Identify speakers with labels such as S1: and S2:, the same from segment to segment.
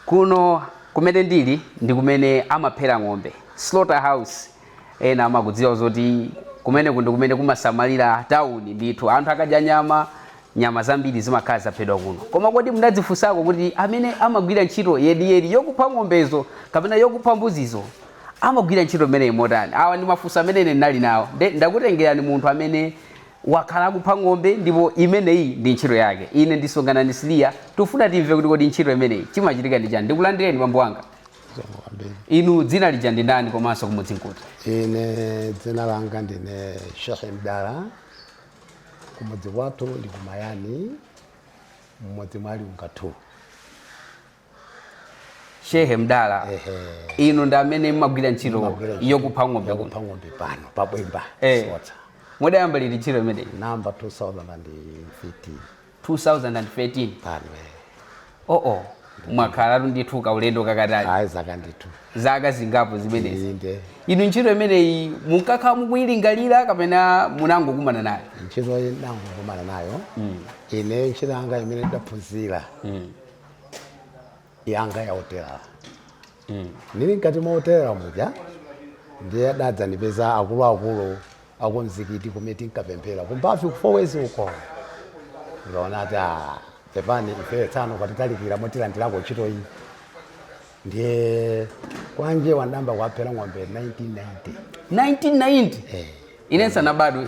S1: Kuno kumene ndili ndi kumene amaphera ng'ombe, slaughter house. Ena amakudziwa zoti kumeneku ndi kumene kumasamalira tawuni ndithu. Anthu akadya nyama, nyama zambiri zimakhala zaphedwa kuno. Koma kodi munadzifunsako kuti amene amagwira ntchito yeniyeni yokupha ng'ombezo kapena yokupha mbuzizo amagwira ntchito imeneyi motani? Awa ndi mafunso amene ine ndinali nawo. Nde ndakutengerani munthu amene wakhala akupha ng'ombe ndipo imeneyi ndi ntchito yake. Ine ndi Songanani Siliya, tifuna timve kuti kodi ntchito imeneyi chimachitika ndi chani. Ndikulandireni, bambo wanga.
S2: Zikomo kwambiri.
S1: Inu dzina lija ndi ndani komanso kumudzi nkuti?
S2: Ine dzina langa ndine Sheikh Mdala. Kumudzi kwathu ndi kumayani, mmudzi mwa Liunga 2.
S1: Shehe Mdala,
S2: Ehe.
S1: inu ndi amene mmagwira ntchito
S2: Ndimagwira ntchito
S1: yokupha ng'ombe kuno?
S2: Yokupha ng'ombe pano pabwemba. Slaughter.
S1: Mudayamba liti ntchito imeneyi?
S2: Namba 2013.
S1: 2013?
S2: Pano, eh.
S1: Oo, mwakhalatu ndithu kaulendo kakatali.
S2: Ayi, zaka ndithu.
S1: Zaka zingapo zimenezi.
S2: Inde.
S1: Inu ntchito imeneyi munkakhala mukuyilingalira kapena munangokumana nayo?
S2: Ntchito iyi ndangokumana nayo. Ine ntchito yanga imene ndaphunzira yanga ya hotelala, ndili mkati mwa hotelala muja, ndiye adadzandipeza akuluakulu akumzikiti kumene tinkapemphera kumbafi ku Fourways uko. Ndikaona ati, "Ah, pepani, ife tsano kwatitalikira, motilandirako ntchito iyi." Ndiye kwanje wandamba kuwaphera ng'ombe 1990.
S1: 1990?
S2: Eh.
S1: Ine nsanabadwe.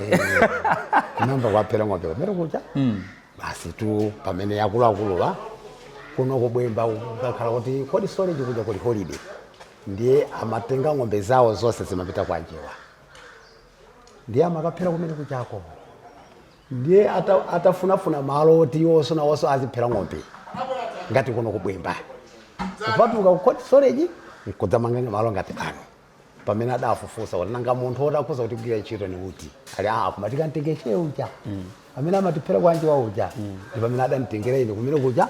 S2: Namba kuwaphera ng'ombe pamene kuja basi tu, pamene akuluakuluwa kuno kubwemba kukakhala kuti kodi storage kuja kuli holiday, ndiye amatenga ng'ombe zawo zonse zimapita kwa Njewa, ndiye amakaphera kumene kuchako. Ndiye atafunafuna malo oti iwonso nawonso aziphera ng'ombe ngati kuno kubwemba, kupatuka ku cold storage nkudzamanga malo ngati ano, pamene adafufusa kuti nanga munthu woti akhoza kutigwira ntchito ni uti? Ali, "Ah, koma tikamtenge shehe uja amene amatiphera kwa Njewa uja." Ndi pamene adanditengera ine kumene kuja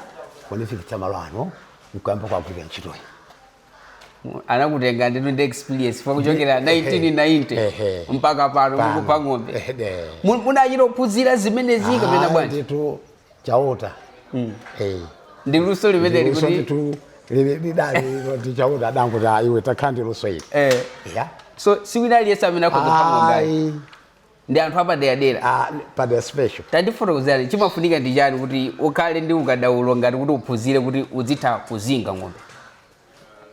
S2: kunifikitsa malo ano nkuyamba kuagwira ntchitoyi.
S1: Anakutenga ndithu ndi experience pa kuchokera 1990
S2: Ehe.
S1: mpaka pano
S2: Pano.
S1: mukupha ng'ombe.
S2: Ehe.
S1: Munachita kuphunzira zimenezi kapena
S2: Ah,
S1: bwanji?
S2: Ndithu Chauta. Eh.
S1: Ndi luso limeneli
S2: Luso
S1: kuti
S2: ndithu lidali ndi Chauta adanguti, "Ah, iwe takhala ndi luso ili." Ya.
S1: So si wina aliyense amene akhoza kupha ng'ombe ayi?
S2: Ayi.
S1: Ndi anthu apaderadera?
S2: Ah, padera, special.
S1: Tandifotokozerani, chimafunika ndi chani kuti ukhale ndi ukadaulo ngati kuti uphunzire kuti uzitha kuzinga ng'ombe?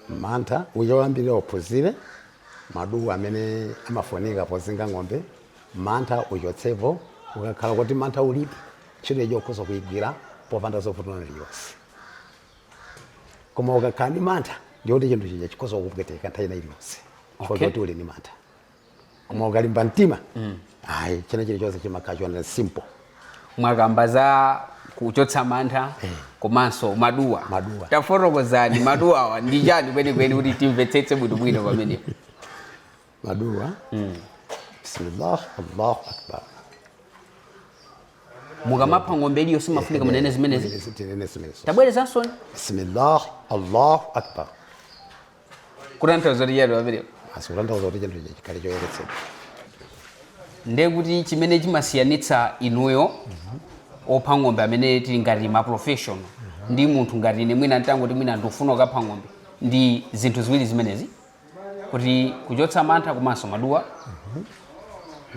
S2: Mantha uja oyambirira, uphunzire maduwa amene amafunika pozinga ng'ombe, mantha uchotsepo. Ukakhala kuti mantha ulibe, ntchito ija ukhoza kuyigwira popanda zovuta iliyonse. Koma ukakhala ndi mantha, ndiyoti chinthu chija chikhoza kukupweteka nthawi ina iliyonse chifukwa choti uli ndi mantha. Koma ukalimba mtima, ayi, china chilichonse chimakhala chonena simple.
S1: Mwakamba za kuchotsa mantha komanso maduwa.
S2: Maduwa.
S1: Tafotokozani, maduwawa ndi chani kwenikweni kuti timvetsetse bwinobwino pamenepo?
S2: Maduwa, bismillah, Allahu akbar.
S1: Mukamapha ng'ombe iliyonse simafunika munene zimenezi?
S2: Tinene zimenezo.
S1: Tabwerezanso.
S2: Bismillah, Allahu akbar.
S1: Kutanthauza kuti chani pamenepo?
S2: Asikutanthauza kuti chinthu ichi chikhale choyeretsedwa.
S1: Ndiye kuti chimene chimasiyanitsa inuyo opha ng'ombe amene tili ngati ma professional ndi munthu ngati ine, mwina ntangoti mwina ndikufuna kukapha ng'ombe, ndi zinthu ziwiri zimenezi, kuti kuchotsa mantha komanso maduwa?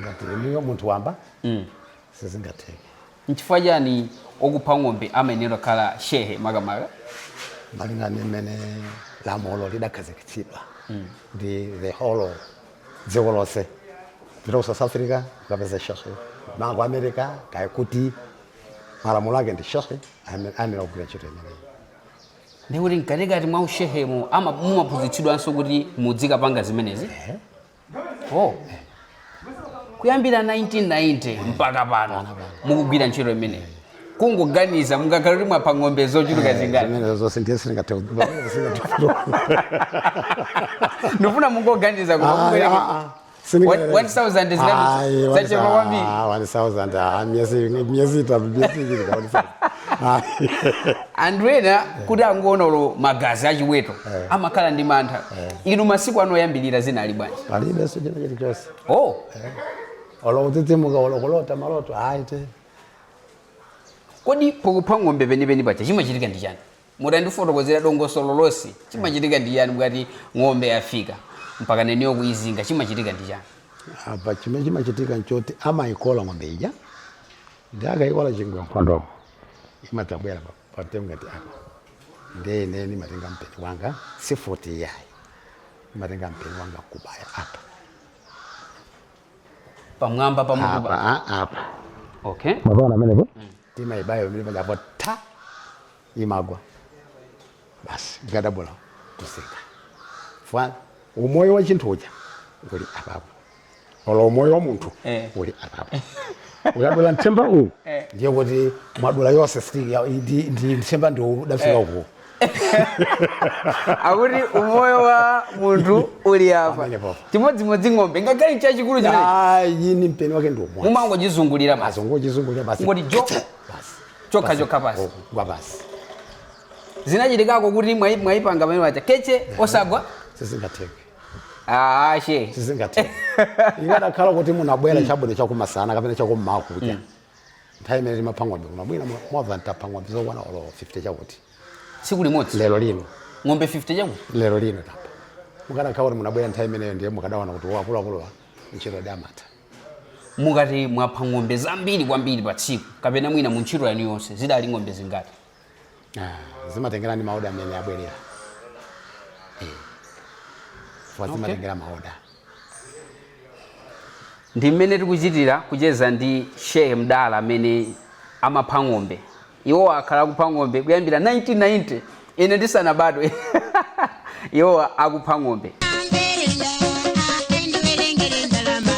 S2: Ngati inuyo munthu wamba, sizingatheke.
S1: Nchifukwa chani okupha ng'ombe amayenera kukhala shehe makamaka?
S2: Malingana ndi mmene lamulo lidakhazikitsidwa ndi the whole dziko lonse, pita ku South Africa ukapeza shehe, ma ku America kaya kuti, malamulo ake ndi shehe ayenera kugwira ntchito imeneyi.
S1: Ndikuti mkatikati mwa ushehemo mumaphunzitsidwanso kuti mudzikapanga zimenezi? Oh. Kuyambira 1990 mpaka pano mukugwira ntchito imeneyi, kungoganiza mungakhala kuti mwapha ng'ombe zochuluka zingati?
S2: Zimenezo zonse ndiye singathe.
S1: Ndifuna mungoganiza, koma
S2: Ah,
S1: kubwereka.
S2: ah, ah.
S1: 1000 zachepa kwambiri.
S2: 1000, miyezi 3, miyezi 2 ka 1000.
S1: Anthu ena kuti angoona olo magazi achiweto amakhala ndi mantha. Inu masiku ano oyambirira zinali bwanji?
S2: Palibe so china chilichonse.
S1: Oh.
S2: Olo kutsitsimuka, olo kulota maloto, ayi te.
S1: Kodi pokupha ng'ombe penipeni paja chimachitika ndi chani? Mutandifotokozera dongosolo lonse, chimachitika ndi chani mukati ng'ombe yafika mpaka neniyo kuizinga, chimachitika ndi chani?
S2: Apa chimene chimachitika nchoti amayikola ng'ombe ija, ndi akayikola chingwe nkhondoko imatabwera patengo ngati apa, ndiye ine nimatenga mpeni wanga, sifuti yayi, nimatenga mpeni wanga kubaya apa.
S1: Pamwamba pa mutu?
S2: Apa, apa.
S1: Okay.
S2: Mwapaona amenepo? Timayibaya pamene pajapo, ta, imagwa basi, ikadabula kusinga fa umoyo wa chinthu uja uli apapo, olo umoyo wa munthu uli apapo. Ukadula mthemba uwu, ndiye kuti mwadula yonse stick ndi mthemba ndi udafika uku.
S1: Akuti umoyo wa munthu uli apa.
S2: Pamenepo.
S1: Chimodzimodzi ng'ombe, ngakhale chachikulu chimene
S2: Ayi, ni mpeni wake ndi umodzi.
S1: Mumangochizungulira basi.
S2: Azongochizungulira basi.
S1: Ngoti jo.
S2: Basi.
S1: Chokha chokha pasi.
S2: Gwa basi.
S1: Zinachitikako kuti mwayipanga pamene paja keche osagwa?
S2: Sizingatheke.
S1: Ah, she.
S2: Sizingatheke. Ikanakhala kuti munabwera chabwino chakumasana kapena chakummawa kuja, nthawi imene timapha ng'ombe kuno, mwina more than tapha ng'ombe zokwana olo 50 chakuti.
S1: Tsiku limodzi?
S2: Lero lino.
S1: Ng'ombe 50 chakuti?
S2: Lero lino tapha. Mukanakhala kuti munabwera nthawi imeneyo, ndiye mukadaona kuti akuluakuluwa ntchito amatha.
S1: Mukati mwapha ng'ombe zambiri kwambiri pa tsiku kapena mwina mu ntchito yanu yonse, zidali ng'ombe zingati?
S2: Ah, zimatengera ndi maoda amene abwerera. Zimatengera maoda.
S1: Ndi mmene tikuchitira kucheza ndi Shehe Mdala amene amapha ng'ombe. Iwo akhala akupha ng'ombe kuyambira 1990, ine ndisanabadwe iwo akupha ng'ombe.
S3: Amberela, endiwerengere ndalama.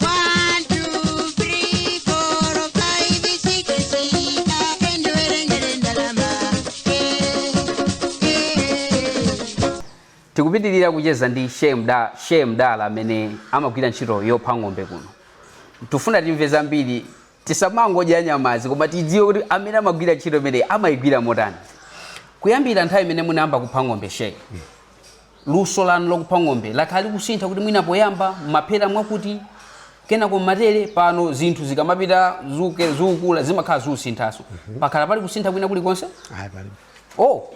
S3: One, two, three, four, five, six, endiwerengere ndalama.
S1: Tikupitirira kucheza ndi Shehe Mdala amene amagwira ntchito yopha ng'ombe kuno. Tifuna timve zambiri, tisamangodya nyamazi, koma tidziwe kuti amene amagwira ntchito imeneyi amayigwira motani. Kuyambira nthawi imene munayamba kupha ng'ombe, Shehe, luso lanu lokupha ng'ombe lakhala likusintha, kuti mwina poyamba maphera mwakuti, kenako matere, pano zinthu zikamapita zuke zukula zimakhala zusinthaso, pakhala pali kusintha kwina kulikonse?
S2: Ayi, palibe.
S1: Oh,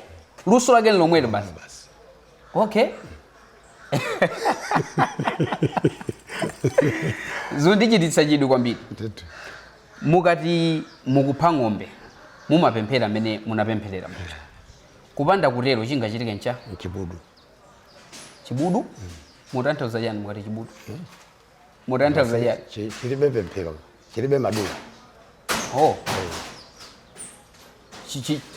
S1: luso lake lomwelo basi.
S2: Basi.
S1: Okay, zundichititsa chidwi kwambiri.
S2: Ndithu.
S1: Mukati mukupha ng'ombe, mumapemphera mmene munapempherera muja? Kupanda kutero chingachitike ncha?
S2: Mchibudu.
S1: Chibudu? Mutanthauza chani mukati chibudu? Mutanthauza chani?
S2: Chilibe pemphero, chilibe maduwa.
S1: Oh.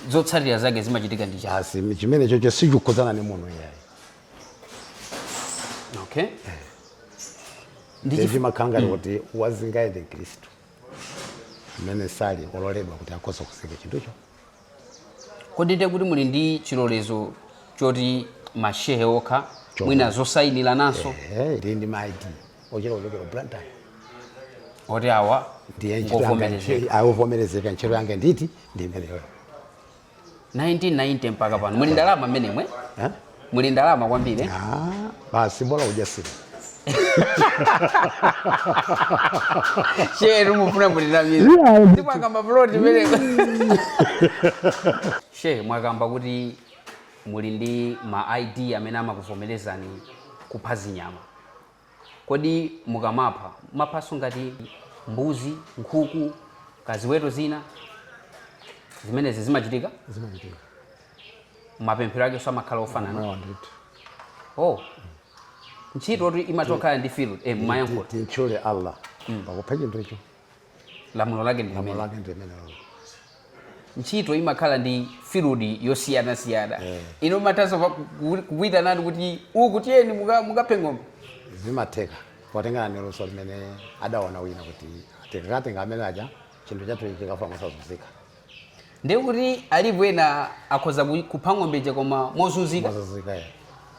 S1: Zotsatira zake zimachitika ndi chani?
S2: Basi, chimene chocho sichikukhudzana ni munthu iyayi.
S1: Okay, ndi
S2: Chimakhala ngati kuti wazinga ndi Khristu amene sali ololedwa kuti akhoza kuzinga chinthucho.
S1: Kodi ndiye kuti muli ndi chilolezo choti mashehe okha, mwina zosayinira nanso?
S2: Ehe, ili ndi ma ID ochita kuchokera Blantyre.
S1: Oti awa
S2: Ndiye ntchito yanga.
S1: ngovomerezeka.
S2: Ayovomerezeka. Ntchito yanga nditi ndi imeneyo.
S1: 1990 mpaka pano, muli ndalama mmenemwe?
S2: Eh?
S1: Muli ndalama kwambiri, eh?
S2: Ah, basi, bola ujasiri.
S1: Shehe, mufuna mutinamiza, timwakamba ploti imeneko. Shehe, mwakamba kuti muli ndi ma ID amene amakuvomerezani kupha zinyama. Kodi mukamapha, maphaso ngati mbuzi, nkhuku, kaziweto zina, zimenezi zimachitika?
S2: Zimachitika.
S1: Mapemphero ake so amakhala ofanana?
S2: No, ndithu.
S1: Oh, ntchito kuti imatokhala ndi field, mmayankhula.
S2: Tintchule Allah pakupha chinthucho.
S1: Lamulo lake ndi
S2: Lamulo
S1: limene
S2: lake ndi limenelo.
S1: Ntchito imakhala ndi field yosiyanasiyana. Ino matanso kukuitanani kuti uku tiyeni mukaphe ng'ombe?
S2: Zimatheka potengana ndi luso limene adaona wina kuti tikakatenga amene aja, chinthu chathu chikafa mosazunzika.
S1: Ndiye kuti alipo ena akhoza kupha ng'ombe ija koma mozunzika.
S2: Mozunzika, eh.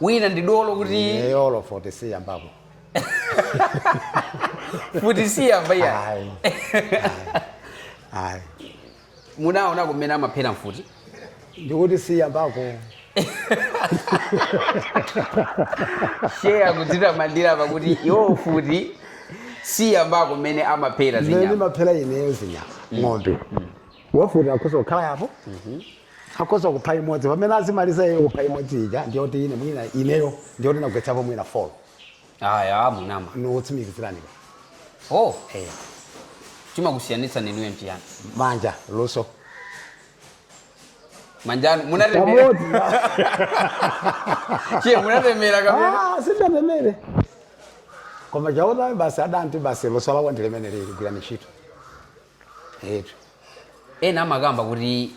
S1: Wina ndi dolo kuti
S2: Ineyo olo 40 siyambako.
S1: Futi siyamba iya?
S2: Ayi, ayi.
S1: Munaona kumene amaphera mfuti?
S2: Ndikuti siyambako.
S1: Sheya kudzitamandira pakuti iwo futi siyambako kumene amaphera
S2: Mmene
S1: zinyama.
S2: Ndimaphera ineyo zinyama, ng'ombe, wafuti akhoza kukhala yapo, akhoza kupha imodzi. Pamene azimaliza iye kupha imodzi ija, ndiyoti ine mwina, ineyo ndiyoti nagwetsapo mwina 4.
S1: Aya, munama.
S2: Nokutsimikizirani.
S1: Oh.
S2: Eh.
S1: Chimakusiyanitsa ninuyo nchiyani?
S2: Manja, luso.
S1: Manjanu munatemera?
S2: Pamodzi.
S1: Chiye, munatemera kapena?
S2: Ah, sindatemere, koma chaona basi adanti basi luso lako ndilimene lili, gwira ntchito etu.
S1: Ena amakamba kuti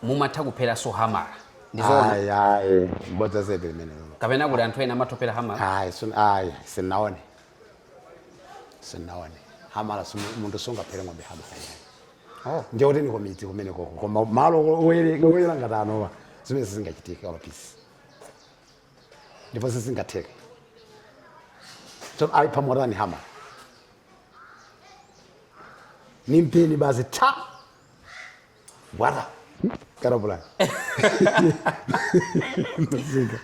S1: mumatha kupheranso hamala, ndizoona?
S2: Ayi, ayi, mbodza zedi limene lolo.
S1: Kapena kuti anthu ena amathopera hamala?
S2: Ayi, ayi, sinaone, sinaone hamala. Munthu sungaphere ng'ombe hamala, yayi.
S1: Oh.
S2: Ndiyoti ni komiti kumene koko, koma malo oyera ngati anowa zimene sizingachitika olapisi, ndipo sizingatheke. So ayi, pamotani hamala? Ni mpini basi, ta bwata karapulani.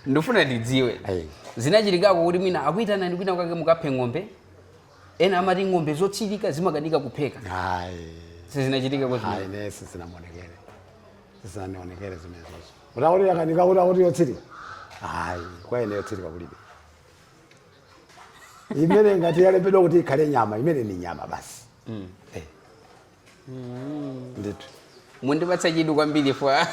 S1: Ndifuna ndidziwe,
S2: Ayi.
S1: zinachitikako kuti mwina akuitanani kwina kwake mukaphe ng'ombe? Ena amati ng'ombe zotsirika zimakanika kupheka.
S2: Ayi.
S1: Sizinachitika kwa zimene?
S2: Ayi, ne sizinamuonekere, sizinanionekere zimenezozo utakuti yakanika kuti akuti yotsirika. Ayi, kwa ine yotsirika kulibe. Imene ngati yalembedwa kuti ikhale nyama, imene ni nyama basi. Eh. Ndithu.
S1: Mundipatsa chidwi kwambiri fwa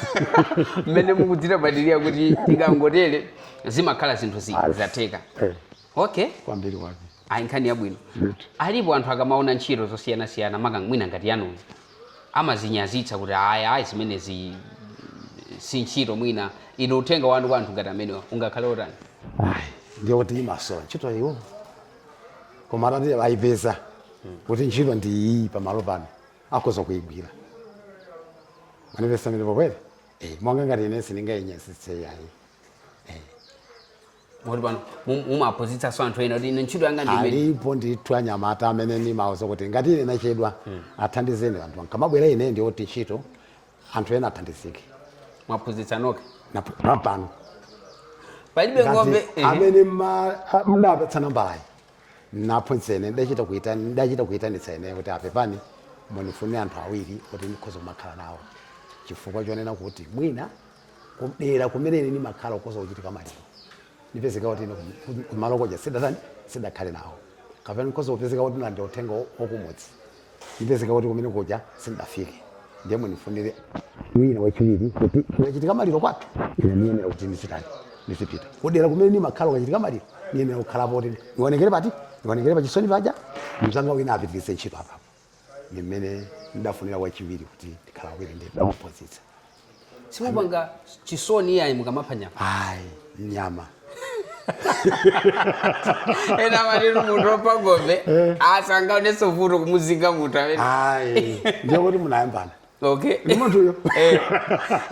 S1: mmene mukudzitabadilira kuti tikangotere zimakhala zinthu zatheka.
S2: Eh.
S1: Okay.
S2: Kwambiri kwake.
S1: Ayi, nkhani yabwino.
S2: Ndithu.
S1: Alipo anthu akamaona ntchito zosiyanasiyana, maka mwina ngati yanuyi, amazinyazitsa kuti ayi, ayi, zimenezi si ntchito. Mwina ino uthenga wanu kwa anthu ngati amenewa ungakhale otani?
S2: Ayi, ndiye kuti imasowa ntchito iwo, koma atati ayipeza kuti ntchito ndi iyi pamalo pano, akhoza kuyigwira. Manipesa mene pokwere. Eh, monga ngati ine sindingayinyazitse, yayi.
S1: Moti pano mumaphunzitsanso anthu ena kuti ine ntchito yanga ndi imene?
S2: Alipo ndithu anyamata amene ndimawuza kuti ngati ine nachedwa, athandizeni anthu. Nkamabwera ine, ndiyoti ntchito anthu ena athandizike.
S1: Mwaphunzitsa nokha?
S2: Pano.
S1: Palibe ng'ombe.
S2: Ngati amene mdapatsa nambalayi, naphunzitsa ine, ndachita kuyitanitsa ine kuti apepani, munifune anthu awiri kuti ndikhoza kumakhala nawo, chifukwa chonena kuti mwina kudera kumene ine ndimakhala kukhoza kuchitika maliro, ndipezeka kuti ine kumalo koja sidatani, sidakhale nawo, kapena ndikhoza kupezeka kuti nandi uthenga wakumudzi, ndipezeka kuti kumene kuja sindafike. Ndiye munifunire wina wachiwiri kuti kukachitika maliro kwathu, ine niyenera kuti ndizitani, ndizipita kudera kumene ndimakhala. Kukachitika maliro, niyenera kukhalapo kuti ndionekere pati, ndionekere pachisoni paja, mzanga wina apitirize ntchito apapo. Ndi mmene ndidafunira wachiwiri kuti ndikhala awiri, ndi ndamuphunzitsa.
S1: Simupanga chisoni iyayi mukamapha nyama?
S2: Ayi, nyama.
S1: Ena amatero munthu wopha ng'ombe asangaonenso vuto kumuzinga munthu amene.
S2: Ayi, ndiye kuti munayambana ndi munthuyo.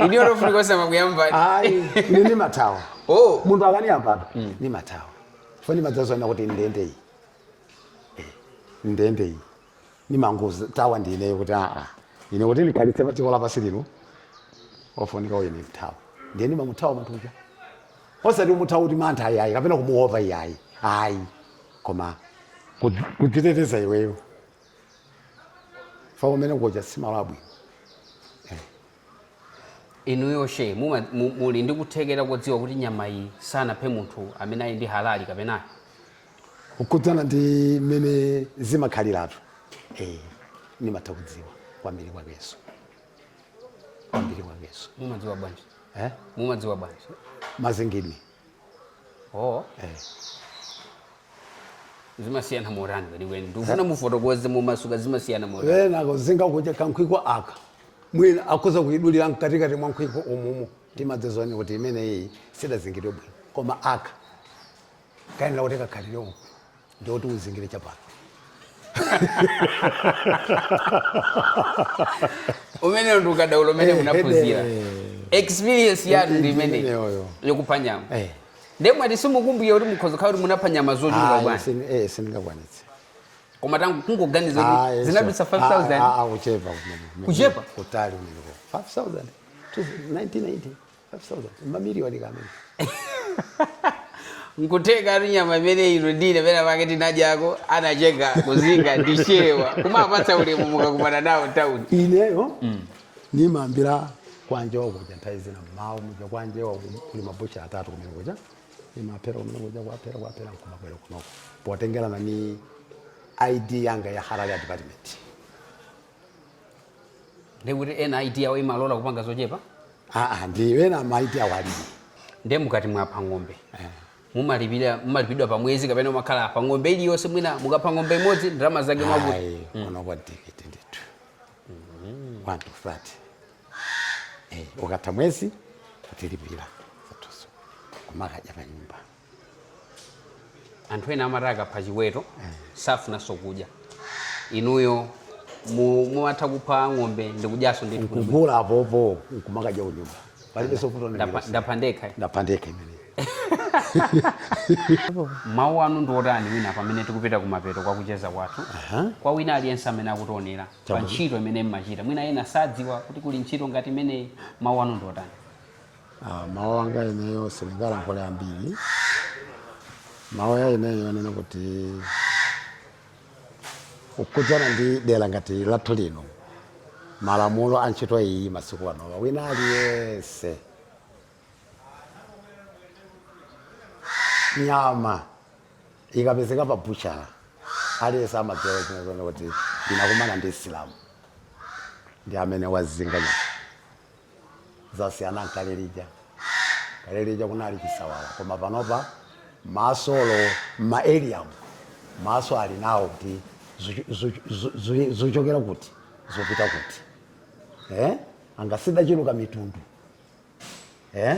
S1: Iniyo tofunika osama kuyambana.
S2: Ayi, ine ndimathawa.
S1: Oh.
S2: Munthu akaniyambana, ndimathawa, chifukwa ndimadzazona kuti ndende iyi. Eh, ndende iyi nimangotawa ndineyo kuti aa, ine kuti ndikhalitse pa dziko lapansi lino, ofunika uyu ndimthawa. Ndiye ndimamuthawa munthu uja, osati umuthawa kuti mantha, ayi, ayi, kapena kumuopa, iyayi, ayi, koma kudziteteza iweyo fa kumene kuja simalo abwino.
S1: Inuyo she muli ndi kuthekera kodziwa kuti nyama iyi sanaphe munthu amene ali ndi halali kapenayo?
S2: Kukhudzana ndi mmene zimakhaliratu, eh, ndimatha kudziwa kwambiri kwakenso, kwambiri kwakenso.
S1: Mumadziwa bwanji?
S2: Eh?
S1: Mumadziwa bwanji?
S2: Mazingidwe.
S1: Oh.
S2: Eh.
S1: Zimasiyana motani kwenikweni? Ndikufuna mufotokoze mumasuka, zimasiyana motani?
S2: Ena kuzinga kuja kankhwiko aka, mwina akhoza kuidulira mkatikati mwa nkhwiko umumu, timadzazoni kuti imene iyi sidazingidwe bwino. Koma aka kayenera kuti kakhalire uku, ndikuti uzingire chapano.
S1: Umene ndi ukadaulo umene
S2: Eh,
S1: munaphunzira.
S2: eh.
S1: Experience yanu ndi imene
S2: Imeneyoyo.
S1: yokupha nyama.
S2: Eh.
S1: Ndiye mwati simukumbukira kuti mukhoza kukhala kuti munapha nyama zochuluka
S2: Ayi,
S1: bwanji?
S2: Sindingakwanitse.
S1: Koma tangu kungoganiza kuti
S2: Ayi,
S1: zinadutsa 5000.
S2: Kuchepa kumene.
S1: Kuchepa?
S2: Kutali kumeneko. 5000, 1990, 5000, mamiliyoni kamene.
S1: Nkutheka ati nyama imene ino ndine pena pake tinadyako, anacheka kuzinga ndi shewa, kumapatsa ulemu mukakumana nawo mtawuni.
S2: Ineyo nimambira kwanjewa kuja, nthawi zina mmawa muja kwanjewa kuli mabucha atatu kumene kuja, nimaphera kumene kuja, kwaphera kwaphera, nkumakwera kunoko potengerana ni ID yanga ya halal ya department.
S1: Ndikuti ena ID yawo imalola kupanga zochepa.
S2: Aa, ndi ena ma ID awo alibe.
S1: Ndiye mukati mwapha ng'ombe, mumalipira, mumalipidwa pa mwezi kapena umakhala pa ng'ombe iliyonse? Mwina mukapha ng'ombe imodzi, ndalama zake mwakuti?
S2: Ayi, kunoko tikiti ndithu, 1 to 30. Ukatha mwezi kutilipira zathuso, kumakadya pa nyumba.
S1: Anthu ena amati akapha chiweto safunanso kudya. Inuyo mumatha kupha ng'ombe ndikudyaso ndithu?
S2: Nkugula apopo, nkumakadya kunyumba, palibe sofuta.
S1: Ndapha ndekha.
S2: Ndapha ndekha imene.
S1: Mawu anu ndi otani wina pamene tikupita kumapeto kwa kucheza kwathu, kwa wina aliyense amene akutionera pa ntchito imene mmachita? Mwina ena sadziwa kuti kuli ntchito ngati imeneyi. Mawu anu ndi otani?
S2: Ah, mawu anga ineyo sindingalankhule ambiri. Mawu ya ineyo nena kuti kukudzana ndi dera ngati lathu lino, malamulo a ntchito iyi masiku anowa, wina aliyense nyama ikapezeka pa buchala, aliyense amadziwa chimene kuti ndinakumana ndi Isilamu, ndi amene wazinga nyama. Zasiyana nkale lija. Kale lija kunali chisawawa, koma panopa masolo ma area mu maso ali nawo kuti zuchokera kuti, zopita kuti, eh? Angasidachuluka mitundu, eh?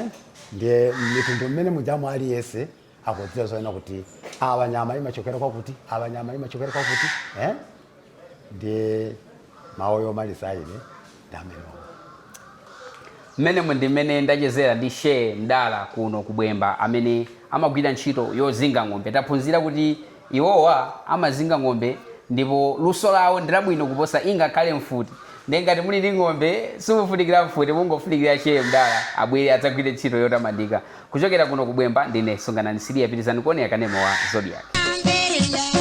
S2: Ndiye mitundu mmene mujamu aliyense akudziwa zoena kuti awa nyama imachokera kwakuti, awa nyama imachokera kwakuti, eh? Ndiye mawu yomaliza ine ndi amenewo.
S1: Mmenemo ndi mmene ndachezera ndi Shehe Mdala kuno kubwemba, amene amagwira ntchito yozinga ng'ombe. Taphunzira kuti iwowa amazinga ng'ombe ndipo luso lawo ndi labwino kuposa ingakhale mfuti. Ndiye ngati muli ndi ng'ombe, simufunikira mfuti, mungofunikira Shehe Mdala abwere adzagwire ntchito yotamandika. Kuchokera kuno kubwemba, ndine Sunganani Siriya. Pitirizani kuonera kanema wa Zodiak.
S3: Umbrella.